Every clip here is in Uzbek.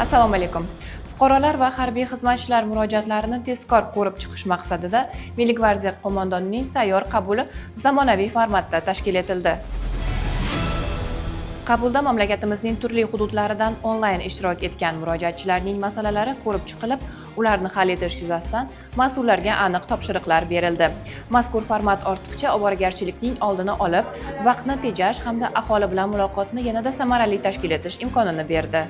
Assalomu alaykum. Fuqarolar va harbiy xizmatchilar murojaatlarini tezkor ko'rib chiqish maqsadida Milliy gvardiya qo'mondonining sayyor qabuli zamonaviy formatda tashkil etildi. Qabulda mamlakatimizning turli hududlaridan onlayn ishtirok etgan murojaatchilarning masalalari ko'rib chiqilib, ularni hal etish yuzasidan mas'ullarga aniq topshiriqlar berildi. Mazkur format ortiqcha ovoragarchilikning oldini olib, vaqtni tejash hamda aholi bilan muloqotni yanada samarali tashkil etish imkonini berdi.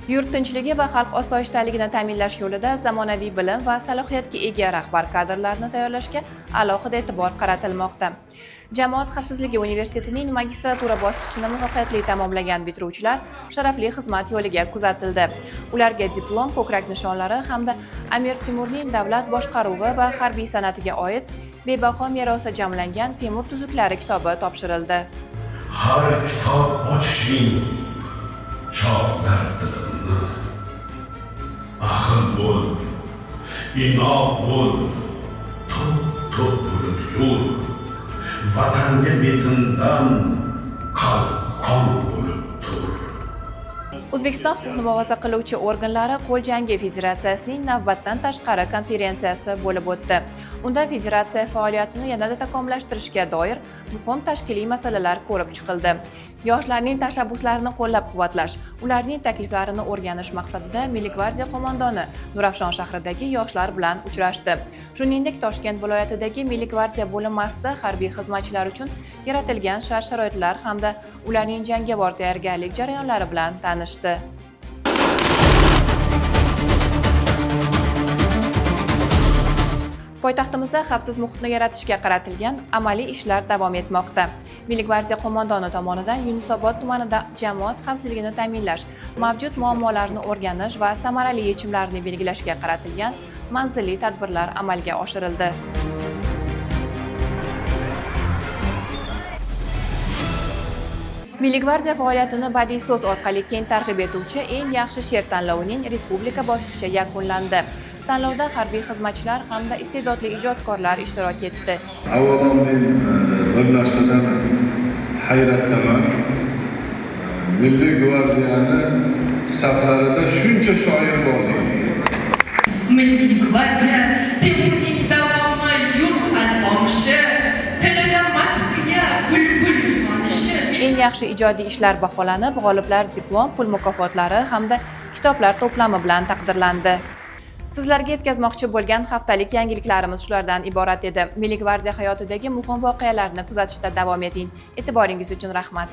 Yurt tinchligi va xalq osoyishtaligini ta'minlash yo'lida zamonaviy bilim va salohiyatga ega rahbar kadrlarni tayyorlashga alohida e'tibor qaratilmoqda. Jamoat xavfsizligi universitetining magistratura bosqichini muvaffaqiyatli tamomlagan bitiruvchilar sharafli xizmat yo'liga kuzatildi. Ularga diplom, ko'krak nishonlari hamda Amir Temurning davlat boshqaruvi va harbiy san'atiga oid bebaho merosi jamlangan Temur tuzuklari kitobi topshirildi. Har kitob ochishing chorlar dilimni. Baxil bo'l, inoq bo'l, to'p to'p bo'lib yur. Vatanga betindan qalqon bo'lib tur. O'zbekiston huquqni muhofaza qiluvchi organlari qo'l jangi federatsiyasining navbatdan tashqari konferensiyasi bo'lib o'tdi. Unda federatsiya faoliyatini yanada takomillashtirishga doir muhim tashkiliy masalalar ko'rib chiqildi. Yoshlarning tashabbuslarini qo'llab-quvvatlash, ularning takliflarini o'rganish maqsadida Milliy gvardiya qo'mondoni Nurafshon shahridagi yoshlar bilan uchrashdi. Shuningdek, Toshkent viloyatidagi Milliy gvardiya bo'linmasida harbiy xizmatchilar uchun yaratilgan shart-sharoitlar hamda ularning jangovar tayyorgarlik jarayonlari bilan tanishdi. Poytaxtimizda xavfsiz muhitni yaratishga qaratilgan amaliy ishlar davom etmoqda. Milliy gvardiya qo'mondoni tomonidan Yunusobod tumanida jamoat xavfsizligini ta'minlash, mavjud muammolarni o'rganish va samarali yechimlarni belgilashga qaratilgan manzilli tadbirlar amalga oshirildi. Milliy gvardiya faoliyatini badiiy so'z orqali keng targ'ib etuvchi eng yaxshi she'r tanlovining respublika bosqichi yakunlandi. Tanlovda harbiy xizmatchilar hamda iste'dodli ijodkorlar ishtirok etdi. Avvalo men bir narsadan hayratdaman. Milliy gvardiyani saflarida shuncha shoir borligiga. Milliy gvardiya Temurning davomi, yurt alpomishi, tilida madhiya, bulbul xonishi. Eng yaxshi ijodiy ishlar baholanib, g'oliblar diplom, pul mukofotlari hamda kitoblar to'plami bilan taqdirlandi. Sizlarga yetkazmoqchi bo'lgan haftalik yangiliklarimiz shulardan iborat edi. Milliy gvardiya hayotidagi muhim voqealarni kuzatishda davom eting. E'tiboringiz uchun rahmat.